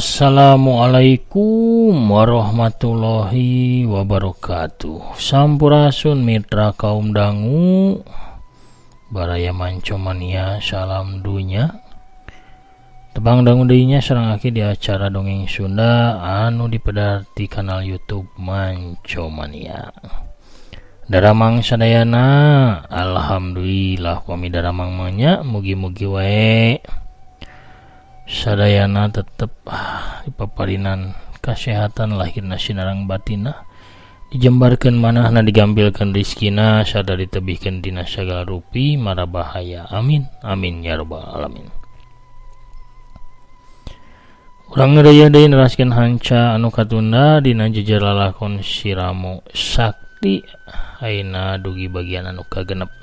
Assalamualaikum warahmatullahi wabarakatuh. Sampurasun mitra kaum dangu, baraya mancomania, salam dunya. Tebang dangu deui nya sareng aki di acara dongeng Sunda anu dipedar di kanal YouTube Mancomania. Daramang sadayana, alhamdulillah pami daramang mah nya, mugi-mugi wae sadayana tetep dipaparinan kesehatan lahirna sinarang batina, dijembarkeun manahna, digambilkeun rizkina, sada ditebihkeun dina sagala rupi mara bahaya. Amin amin ya rabbal alamin. Urang ngeureuyeuh deui neraskeun hanca anu katunda dina jejer lalakon Si Ramo Sakti ayeuna dugi bagian anu kagenep.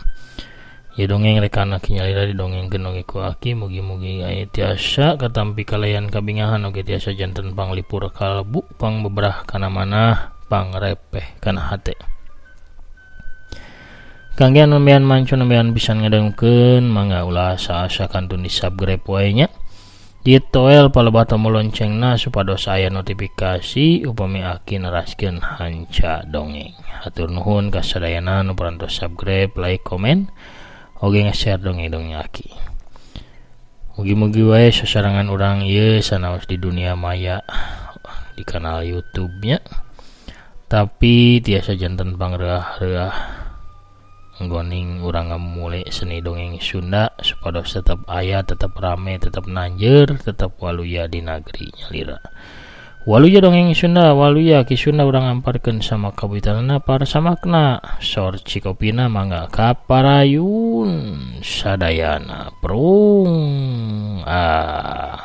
Ya dongeng rekana kinyalira didongengkeun oge ku aki, mugi-mugi aya tiasa katampi kalayan kabingahan oge tiasa janten panglipur kalbu, pangbeberah kana manah, pangrepeh kana hate. Kangge anu nembean manco nembean pisan ngadangukeun, mangga ulah asa-asa kantun di subscribe wae nya. Ditoel palebah tombol loncengna supados aya notifikasi upami aki neraskeun hanca dongeng. Hatur nuhun ka sadayana nu parantos subscribe, like, komen, oge nge-share dongeng-dongeng aki. Mugi-mugi wae sasarengan urang ieu sanaos di dunia maya di kanal YouTube-nya, tapi tiasa janten pangreah-reah nggoning urang ngamumule seni dongeng Sunda supados tetep aya, tetep rame, tetep nanjeur, tetep waluya di nagri nyalira. Waluya dongeng Sunda, waluya Ki Sunda urang amparkeun sama kawitanana parsamakna sor cikopina mangga kaparayun sadayana prung ah.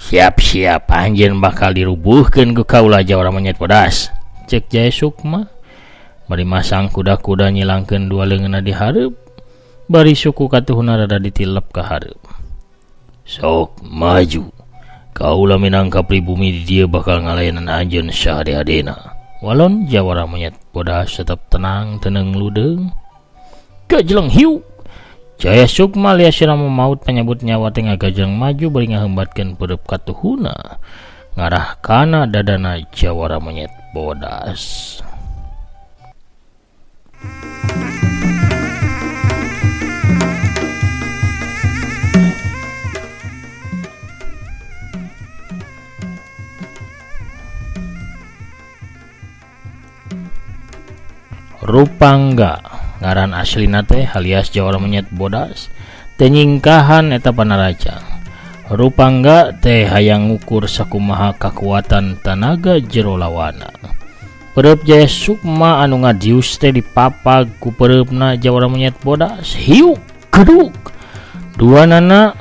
Siap-siap anjeun bakal dirubuhkeun ku kaula jawara monyet bodas. Cek Jaya Sukma bari masang kuda-kuda nyilangkeun dua leungeunna di hareup, bari suku katuhuna rada ditilep ka hareup. Sok maju. Kaula minangka pribumi di dieu bakal ngalayanan anjeun sahade-hadena. Walon jawara monyet bodas tetep tenang teneng ludeung. Gajeleng hiu. Jaya Sukma lias sirama maut panyebut nyawa teh ngagajeng maju bari ngahembatkeun peureub katuhuna ngarah kana dadana jawara monyet bodas. Rupangga ngaran aslina teh alias jawara monyet bodas teh nyingkahan eta panaraja. Rupangga teh hayang ngukur sakumaha kakuatan tanaga jero lawana. Peureub Jaya Sukma anu ngadius teh dipapag ku peureubna jawara monyet bodas. Hiuk geduk duanana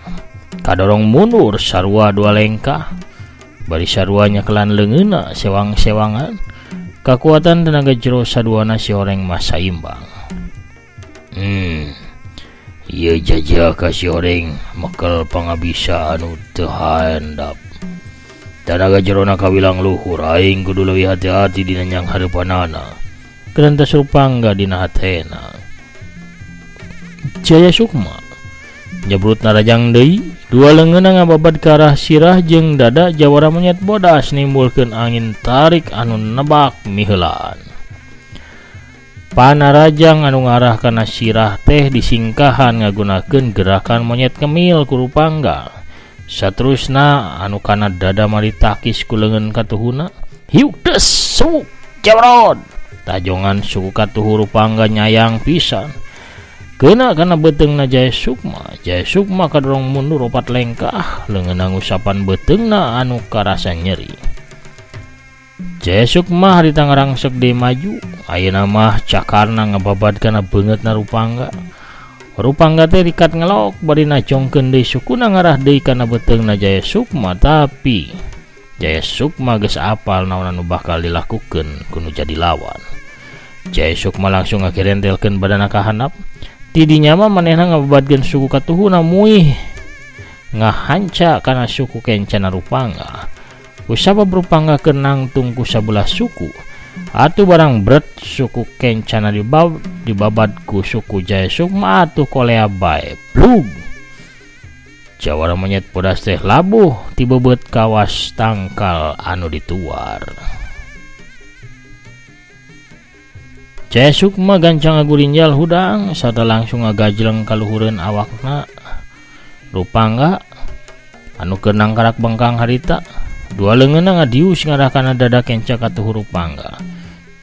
kadorong mundur sarua dua lengkah bari sarua nyekelan leungeunna sewang-sewangan. Kakuatan tenaga jero saduana si horeng mah saimbang. Ieu jajaka si horeng mekel pangabisa anu teu handap. Tanaga jerona kawilang luhur, aing kudu leuwih hati-hati dina nyang hareupanana. Kerentas Rupangga dina hatena. Jaya Sukma nyebrut narajang deui, dua leungeunna ngababad ka arah sirah jeung dada jawara monyet bodas nimbulkeun angin tarik anu nebak miheulaan. Panarajang anu ngarah kana sirah teh disingkahan ngagunakeun gerakan monyet kemil ku Rupangga. Saterusna anu kana dada maritakis ku leungeun katuhuna, hiuk des suk jawrod. Tajongan suku katuhu Rupangga nyayang pisan. Kena kana beuteungna Jaya Sukma. Jaya Sukma kadorong mundur opat lengkah, leungeunna ngusapan beuteungna anu karasa nyeri. Jaya Sukma harita ngarangsek deui maju, ayeuna mah cakarna ngababad kana beungeutna Rupangga. Rupangga teh rikat ngelok bari najongkeun deui sukuna ngarah deui kana beuteungna Jaya Sukma, tapi Jaya Sukma geus apal naon anu bakal dilakukeun ku nu jadi lawan. Jaya Sukma langsung ngagerentelkeun badana ka handap. Ti dinya mah manehna ngababadkeun suku katuhuna muih ngahanca kana suku kencana Rupangga. Kusabab Rupangga keur nangtung ku sabelah suku, atuh barang bret suku kencana dibabad ku suku Jaya Sukma atuh kolea bae blug. Jawara monyet bodas teh labuh tibebeut kawas tangkal anu dituar. Jaya Sukma gancang ngagurinjal hudang sarta langsung ngagajleng kaluhureun awakna. Rupangga anu keur nangkarak bengkang harita, dua leungeunna ngadius ngarah kana dada kenca katuhu Rupangga.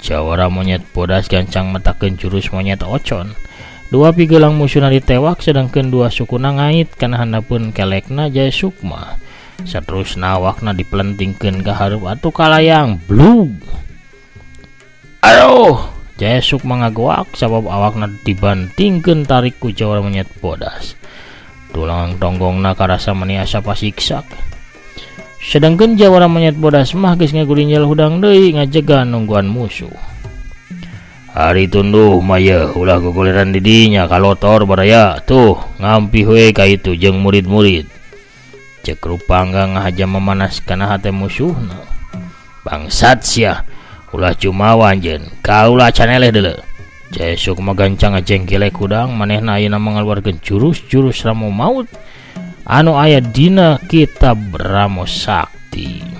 Jawara monyet bodas gancang metakeun jurus monyet ocon. Dua pigelang musuhna ditewak sedangkeun dua sukuna ngait kana handapeun kelekna Jaya Sukma. Saterusna awakna dipelentingkeun ka hareup atuh kalayang blug. Aduh, Jaya Sukma ngagoak sabab awakna dibantingkeun tarik ku jawara monyet bodas. Tulang tonggongna karasa meni asa pasiksak. Sedangkeun jawara monyet bodas mah geus ngagurinjal hudang deui ngajega nungguan musuh. Ari tunduh mah yeuh ulah gogoleran di dinya kalotor baraya tuh ngampih we ka itu jeung murid-murid. Cek Rupangga ngahaja memanas kana hate musuhna. Bangsat sia, ulah jumawa anjeun, kaulah can eleh deuleu. Jaya Sukma gancang ngajengkelek hudang manehna ayeuna mangaluarkeun jurus-jurus ramu maut anu aya dina kitab Ramo Sakti.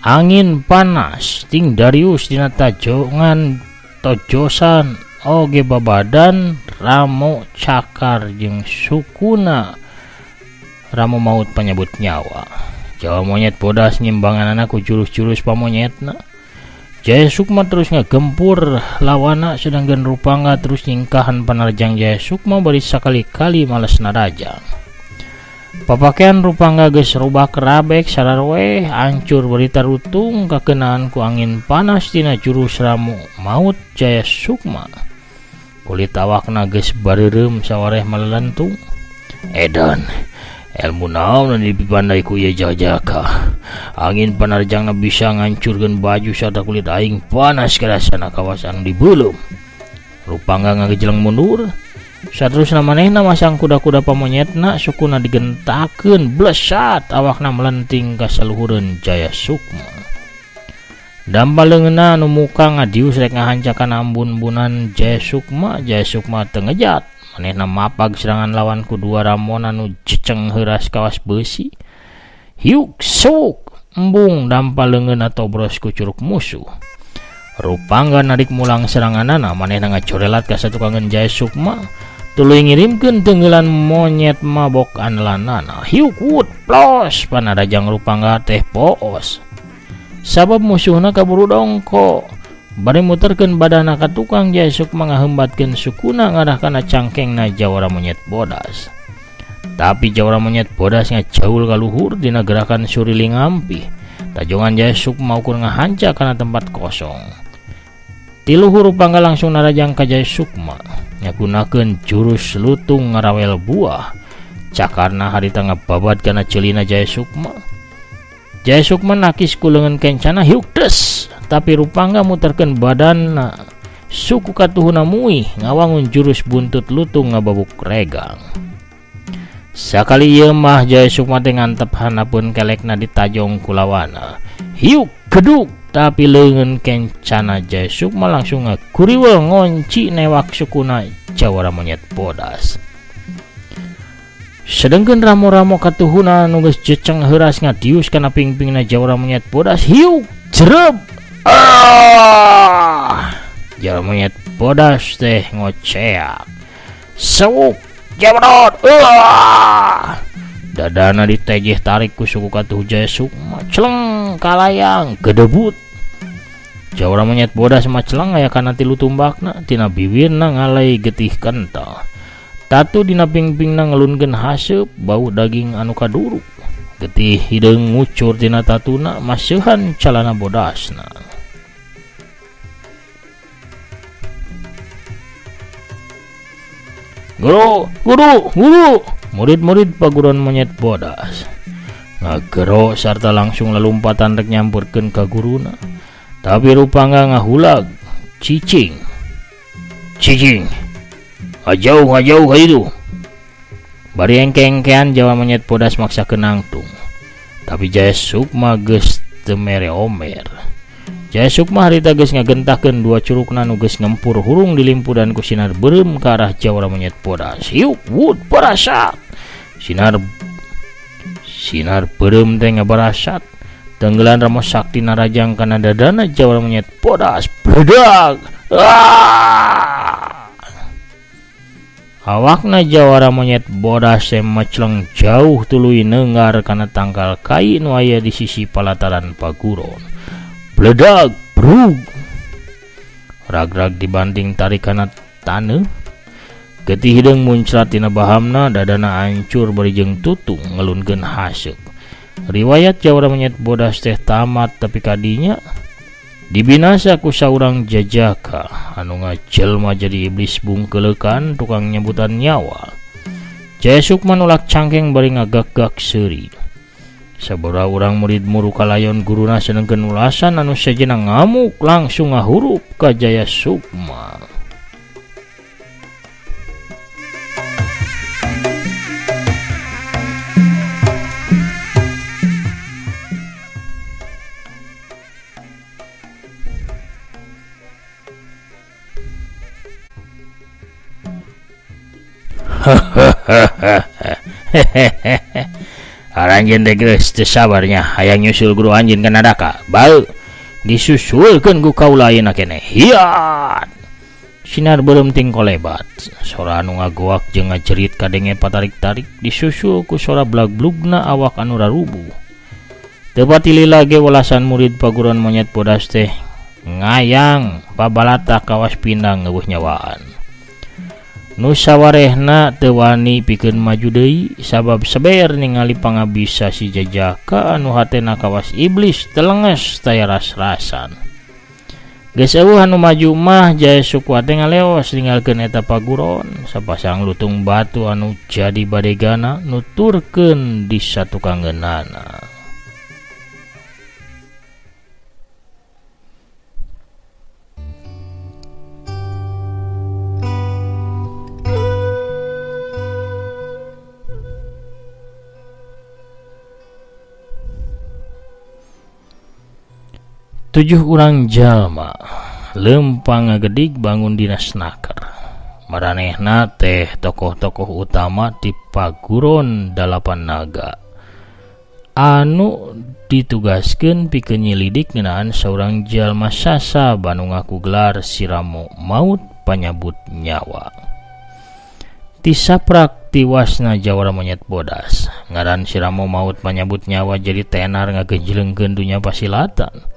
Angin panas ting Darius dina tajongan tojosan oge babadan Ramo cakar jeung sukuna Ramo maut panyabut nyawa. Jawa monyet bodas nyimbanganana ku jurus-jurus pamonyetna. Jaya Sukma terus ngagempur lawana sedangkeun Rupangga terus nyingkahan panarjang Jaya Sukma bari sakali-kali males narajang. Papakean Rupangga geus rubak rabek sararweh hancur berita rutung kakenaan ku angin panas tina jurus ramu maut Jaya Sukma. Kulit awakna geus bareureum sawareh malelentung. Edan, ilmu naon anu dipipandai ku ieu jajaka. Angin panarjangna bisa ngancurkeun baju sarta kulit aing panas karasana kawas anu dibeuleum. Rupangga ngagejeleng mundur. Saterusna manehna masang kuda-kuda pamonyetna sukuna digentakeun blesat awakna melenting ka saluhureun Jaya Sukma. Dampal leungeunna anu muka ngadius rek ngahanca kana ambun-ambunan Jaya Sukma, Jaya Sukma teu ngejat. Manehna mapag serangan lawan ku dua ramon anu jeceng heuras kawas beusi. Hiuk suk embung dampal leungeunna tobros ku curug musuh. Rupangga narik mulang seranganana manehna ngacorelat ka satukangeun Jaya Sukma. Tuluy ngirimkeun tenggelan monyet mabok anlanana. Hiuk wut plos panarajang Rupangga teh poos. Sabab musuhna kaburu dongko. Bari muterkeun badana ka tukang Jaya Sukma ngahembatkeun sukuna ngarah kana cangkengna jawara monyet bodas. Tapi jawara monyet bodas ngajaul ka luhur dina gerakan suriling ampih. Tajongan Jaya Sukma ukur ngahanca kana tempat kosong. Ti luhur Rupangga langsung narajang ka Jaya Sukma. Ngagunakeun jurus lutung ngarawel buah. Cakarna harita ngababad kana ceulina Jaya Sukma. Jaya Sukma nakis ku leungeun kencana hiuk des, tapi Rupangga muterkeun badanna suku katuhuna muih ngawangun jurus buntut lutung ngababuk regang. Sakali ieu mah Jaya Sukma teh ngantep handapeun kelekna ditajong ku lawana. Hiuk geduk, tapi leungeun kencana Jaya Sukma langsung ngaguriweul ngonci newak sukuna jawara monyet bodas. Sedengkeun ramo-ramo katuhuna nu geus jeceng heuras ngadius kana pingpingna jawara monyet bodas. Hiuk jereb. Ah! Jawara monyet bodas teh ngoceak. Sewuk jabadot. Uah! Dadana ditejeh tarik ku suku katuh Jaya Sukma. Celeng kalayang gedebut. Jawara monyet bodas mah celeng aya kana tilu tumbakna tina bibirna ngalai getih kental. Tatu dina pingpingna ngelunkeun haseup bau daging anu kaduruk. Getih hideung ngucur tina tatuna maseuhan calana bodasna. Guru, guru, guru. Murid-murid paguron monyet bodas ngagero sarta langsung lalumpatan rek nyampurkeun ka guruna. Tapi rupangga ngahulag cicing. Cicing. Ngajauh, ngajauh ka ditu. Bari engke-engkean Jawa monyet bodas maksa kenangtung. Tapi Jaya Sukma geus teu mere omer. Jaya Sukma harita geus ngagentahkeun dua curugna nu geus ngempur hurung dilimpudan ku sinar beureum ka arah Jawara monyet bodas. Hiuk wut barasat. Sinar beureum teh ngabarasat. Tenggelan Ramo Sakti narajang kana dadana Jawara monyet bodas. Bledag. Ah! Awakna Jawara monyet bodas teh mecleng jauh tuluy neungar kana tangkal kai nu aya di sisi palataran paguron. Bledag brug. Ragrag dibanting tarik kana taneuh. Getih hideung muncrat tina bahamna, dadana hancur bari jeung tutung ngelunkeun haseup. Riwayat Jawara monyet bodas teh tamat tapi kadinya dibinasa ku saurang jajaka anu ngajelma jadi iblis bungkeleukan tukang nyebutan nyawa. Jaya Sukma nulak cangkeng bari ngagak-gak seuri. Sabaraha urang murid muru kalayon guruna senengkeun ulasan anu sejenna ngamuk langsung ngahurup ka Jaya Sukma. Aranjeun teh geus teu sabarnya hayang nyusul guru anjeun ka naraka. Bau disusulkeun ku kaula ayeuna keneh. Hiat. Sinar beureum tingkolebat. Sora anu ngagoak jeung ngajerit kadenge patarik-tarik disusul ku sora blag-blugna awak anu rarubuh. Teu pati lila ge welasan murid paguron monyet bodas teh ngayang pabalata kawas pindang ngeueuh nyawaan. Nu sawarehna teu wani pikeun maju deui sabab seber ningali pangabisa si jajaka anu hatena kawas iblis telenges taya ras-rasan. Geus eueuh anu maju mah Jaya Sukma teh ngaleos ninggalkeun eta paguron sapasang lutung batu anu jadi badegana nuturkeun di satukangeunana. Tujuh urang jalma lempang ngagedig bangun dina snaker. Maranehna teh tokoh-tokoh utama di paguron dalapan naga anu ditugaskeun pikeun nyilidik ngeunaan saurang jalma sasa anu ngaku gelar si Ramo Maut panyabut nyawa. Tisaprak tiwasna Jawara monyet bodas. Ngaran si Ramo Maut panyabut nyawa jadi tenar ngagenjlengkeun dunya pasilatan.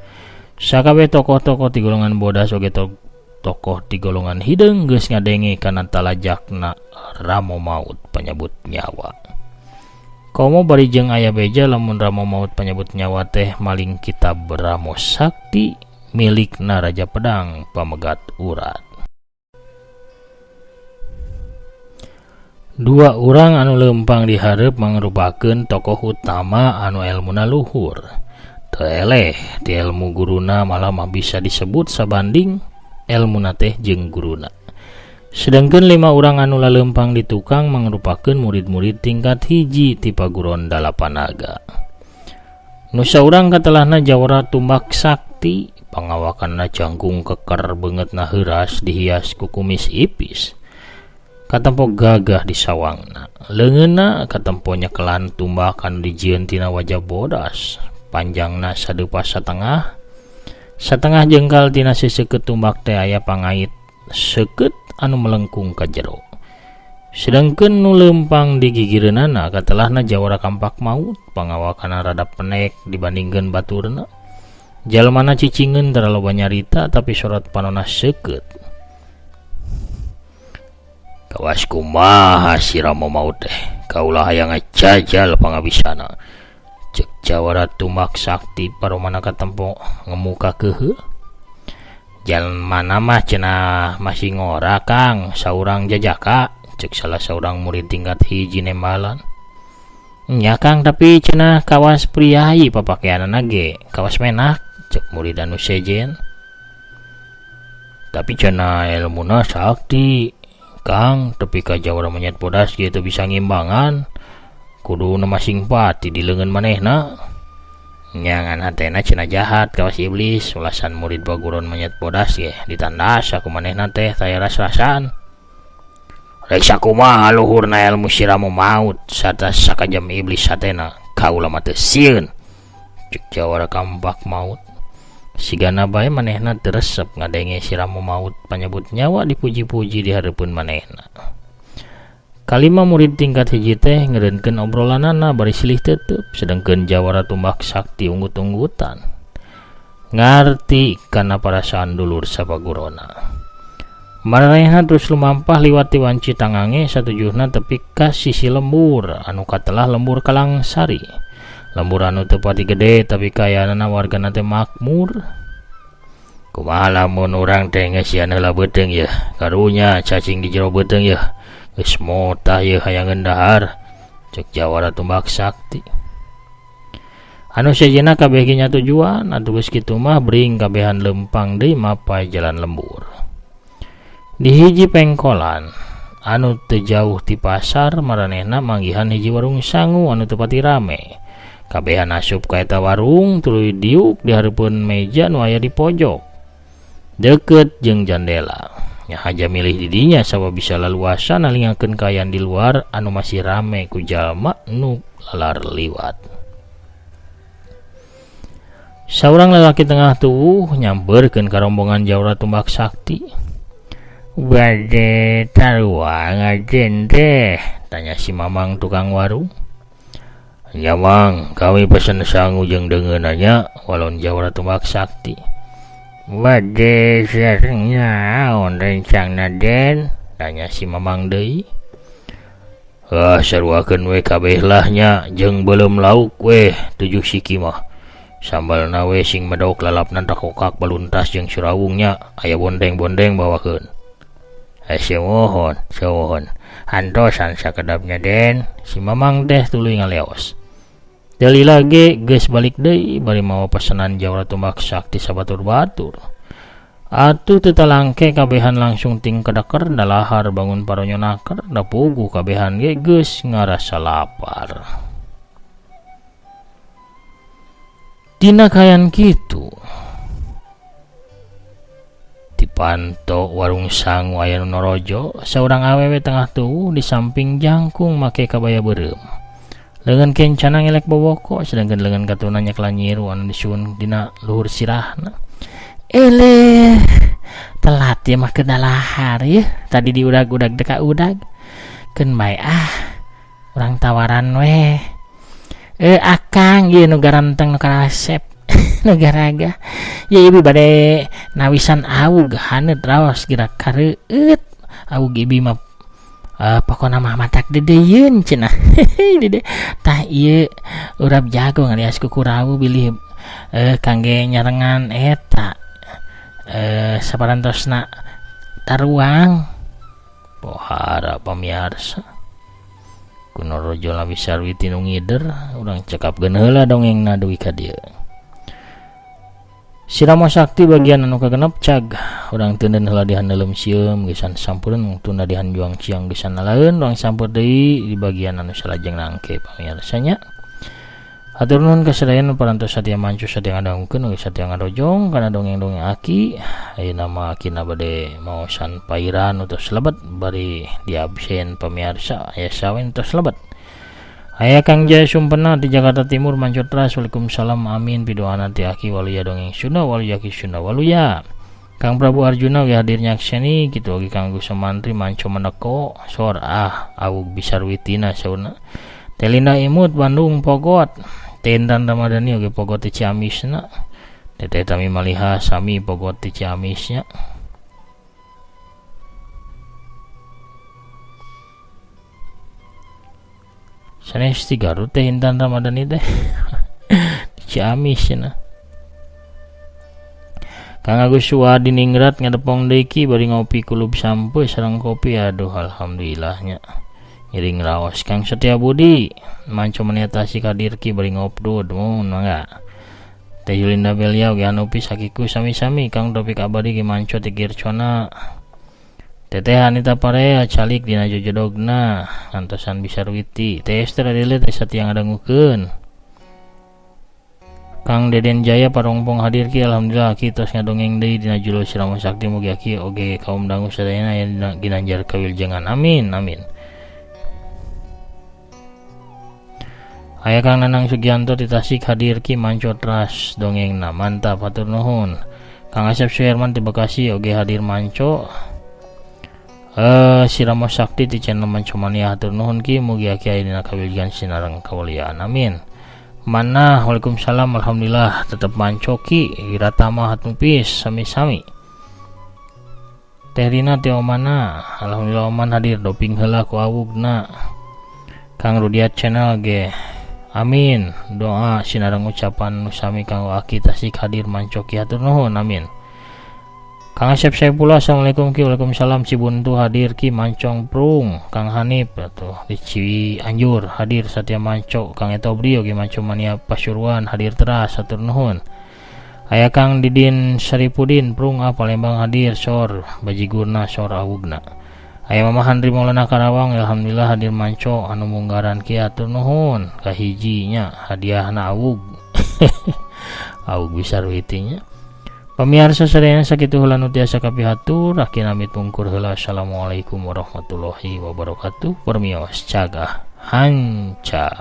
Sakabeh tokoh-tokoh ti golongan bodas oge tokoh ti golongan hideung geus ngadenge kana talajakna Ramo Maut panyabut nyawa. Komo bari jeung aya beja lamun Ramo Maut panyabut nyawa teh maling kitab Ramo Sakti milikna Raja Pedang Pamegat Urat. Dua urang anu leumpang dihareup mangrupakeun tokoh utama anu elmuna luhur. Eleh di ilmu guruna malah mah bisa disebut sabanding elmuna teh jeung guruna. Sedangkan 5 urang anu laleumpang di tukang mangrupakeun murid-murid tingkat hiji ti paguron dalapan naga. Nu saurang katelahna Jawara Tumbak Sakti, pangawakanna jangkung keker beungeutna heuras dihias ku kumis ipis. Katempo gagah di sawangna. Leungeunna katempo nyekelan tumbak anu dijieun tina wajah bodas. Panjangna sadeupa satengah, Satengah jengkal tina seseukeut tumbak teh aya pangait seukeut anu melengkung ka jero. Sedangkeun nu leumpang di gigireunana katelahna jawara kampak maut, pangawakana rada penek dibandingkeun baturna. Jalmana cicingeun tara loba nyarita tapi sorot panona seukeut. Kawas kumaha si Rama maut teh, kaulah hayang ngajajal pangabisana. Cek jawara tumbak sakti paromana katempo ngemuka kehe. Jalmana mah cenah masih ngora Kang, saurang jajaka. Cek salah seorang murid tingkat hiji nembalan. Nya Kang, tapi cenah kawas priayi papakeanana ge kawas menak, cek murid anu sejen. Tapi cenah elmuna sakti Kang, tepi ka jawara monyet bodas ge teu bisa ngimbangan. Kudu nu masing pati di leungeun manehna. Nyangan hatena cenah jahat kawas iblis, ulasan murid baguron monyet bodas ge ditandas aku manehna teh taya ras-rasan. Rek sakumaha luhurna ilmu si Rama maut sarta sakajam iblis hatena kaula mah teu sieun. Cek jawara kampak maut. Sigana bae manehna teu resep ngadenge si Rama maut panyebut nyawa dipuji-puji di hareupeun manehna. Kalima murid tingkat hiji teh ngeureunkeun obrolanana bari silih tetep, sedengkeun jawara tumbak sakti unggut-unggutan. Ngarti kana parasaan dulur sapagurona. Maranehna terus lumampah liwat ti wanci tangange satujuhna tepi ka sisi lembur anu katelah lembur Kalangsari. Lembur anu teu pati gede tapi kayaanana wargana teh makmur. Kumaha lamun urang teh ngeusian heula beuteung yeuh, karunya cacing di jero beuteung yeuh. Geus motah yeuh hayangeun dahar, cek jawara tumbak sakti. Anu sejenna kabeh ge nya tujuan atuh geus kitu mah bring kabehan leumpang deui mapay jalan lembur. Di hiji pengkolan anu teu jauh ti pasar maranehna manggihan hiji warung sangu anu teu pati rame. Kabehan asup ka eta warung tuluy diuk di hareupeun meja nu aya di pojok deukeut jeung jandela. Nya haja milih di dinya sabab bisa laluasa nalingakeun kaayaan di luar anu masih rame ku jalma nu lalar liwat. Saurang lalaki tengah tuwuh nyamperkeun ka rombongan jawara tumbak sakti. Bade taruang ajen teh, tanya si mamang tukang warung. Nya mang, kami pesen sangu jeung deungeunna nya, walon jawara tumbak sakti. Bade sareng naon rencangna den, tanya si mamang deui. Ah, saruakeun we kabeh lah nya, jeung beuleum lauk we 7 siki mah. Sambalna we sing medok lalapna takokak baluntas jeung surawung nya, aya bondeng-bondeng bawakeun. Sumuhun, sumuhun. Antosan sakedapnya den, si mamang teh tuluy ngaleos. Teu lila ge geus balik deui bari mawa pesenan jawara tumbak sakti sabatur-batur. Atuh teu talangke kabehan langsung ting kedeker dalahar bangun paronyo naker da puguh kabehan ge geus ngarasa lapar. Dina kayan kitu dipanto warung sangu aya nu norojo, saurang awewe tengah tuwuh di samping jangkung make kabaya beureum. Leungeun kencana ngelek boboko, sedangkeun leungeun katuna nyekla nyiru anu disuun dina luhur sirahna. Eleh, telat ya mah keur dalahar yeuh, tadi diudag-udag teh ka udag. Keun bae ah, urang tawaran weh. Akang ieu nu garanteng nu karasep. Nu garaga. Ya ibu bade nawisan awug haneut raos gerak kareueut. Awug ibi mah pokona mah matak dedeyeun cenah. Dede tah ieu urap jago alias kukurawu bilih kangge nyarengan eta saparantosna taruang. Pohara pamiarsa. Kunorojo lami sarwi tinu ngider, urang cekapkeun heula dongengna dugi ka dieu. Si Rama Sakti bagian anu kagenep cag urang teuneun heula dihaneuleum sieum geusan sampureun tunda dihanjuang ciang geusan nalaeun urang sampeur deui di bagian anu salajengna engke pamirsa nya. Hatur nuhun ka sadayana parantos satia mancu satia ngadangkeun oge satia ngadojong kana dongeng-dongeng aki. Ayeuna mah akina bade maosan pairan tos lebet bari di absen pamirsa aya sawen tos lebet. Aya Kang Jaya Sumpena di Jakarta Timur manco teras. Waalaikumsalam, amin pidoana ti Aki Waluya dongeng Sunda Waluya Ki Sunda Waluya. Kang Prabu Arjuna oge hadir nyakseni kitu oge Kang Agus Mantri manco meneko sor ah awug bisarwitina saurna. Telinda Imut Bandung Pogot. Tendan Ramadhani oge Pogot ti Ciamisna. Teteh Tami Maliha sami Pogot ti Ciamisnya. Sanes ti Garut teh Intan Ramadhani teh. Di Ciamis cenah. Kang Agus Suwadiningrat ngadepong deui ki bari ngopi kulub sampe sareng kopi, aduh alhamdulillahnya. Ngiring raos Kang Setia Budi manco menetasi kadir ki bari ngopdud mun mangga. Teh Yulinda Belia oge anu pisakiku sami-sami Kang Topik Abadi ge manco ti Gircona. Teteh Anita Parea calik dina jojodogna ngantosan bisarwiti. Teh Esther Adele teh satia ngadangukeun. Kang Deden Jaya Parongpong hadir ki, alhamdulillah ki tos ngadongeng deui dina judul Sirama Sakti, mugi aki oge kaum dangu sadayana aya dina ginanjar kawiljengan, amin amin. Aya Kang Nanang Sugianto di Tasik hadir ki manco teras dongengna, mantap hatur nuhun. Kang Asep Suherman di Bekasi oge hadir manco. Sirama Sakti di channel Manco Mania hatur nuhun ki, mugi aki aya dina kawiljengan sinareng kawaliaan, amin. Mana waalaikumsalam, alhamdulillah tetap mancoki Wiratama hatur pis sami-sami. Teh Rina teh Omana, alhamdulillah Oman hadir doping heula ku awugna. Kang Rudiat channel ge amin, doa sinareng ucapan sami kanggo aki Tasik hadir mancoki hatur nuhun, amin. Kang Asep Saifullah assalamualaikum ki, waalaikumsalam Cibuntu hadir ki mancong prung. Kang Hanif atuh di Cianjur hadir satia manco. Kang Etobri oge manco mania Pasuruan hadir teras hatur nuhun. Aya Kang Didin Saripudin prung ah Palembang hadir sor bajigurna sor awugna. Aya Mama Handri Maulana Karawang alhamdulillah hadir manco anu munggaran ki hatur nuhun kahijinya hadiahna awug. Awug bisarwitinya. Pamiarsa sadayana sakitu heula nu tiasa kapihatur, akhirna amit pungkur heula. Assalamualaikum warahmatullahi wabarakatuh. Permios cagah hanca.